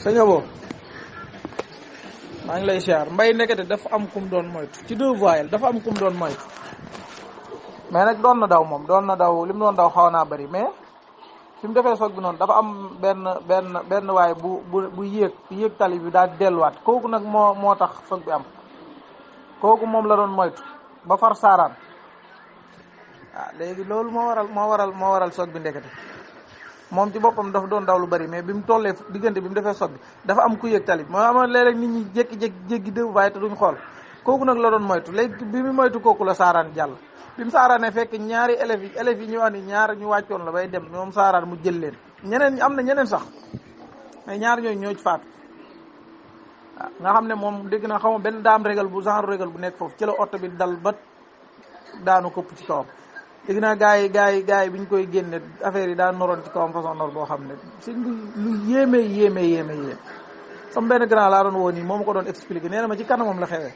sëñ Abo maa ngi lay siyaar mbay ndekete dafa am kum doon moytu ci deux voies dafa am kum doon moytu mais nag doon na daw moom doon na daw li mu doon daw xaw naa bëri mais fi mu defee soog bi noonu dafa am benn waaye bu yéeg tali bi daal di delluwaat kooku nag moo tax soog bi am kooku moom la doon moytu ba far saaraan waaw léegi loolu moo waral soog bi ndekete moom ci boppam dafa doon daw lu bari mais bi mu tollee diggante bi mu defee soog bi dafa am ku yéeg tali bi moo ama léeg-léeg nit ñi jékki-jékki jéggi deux waaye te duñ xool kooku nag la doon moytu léegi bi mu moytu kooku la saaraan jàll bi mu saaraanee fekk ñaari élèves yi ñu wax ni ñaar ñu wàccoon la bay dem moom saaraan mu jël leen ñeneen am na ñeneen sax mais ñaar ñooñu ñoo ci faatu waaw nga xam ne moom dégg na xaw ma benn daam régal bu genre régal bu nekk foofu ci la oto bi dal ba daanu këpp ci kawam dégg naa gars yi bi ñu koy génne affaire yi daa noroon ci kawam façon nor boo xam ne si lu yéeme sama benn grand laa doon woo nii moo ma ko doon expliqué nee na ma ci kanamam la xewee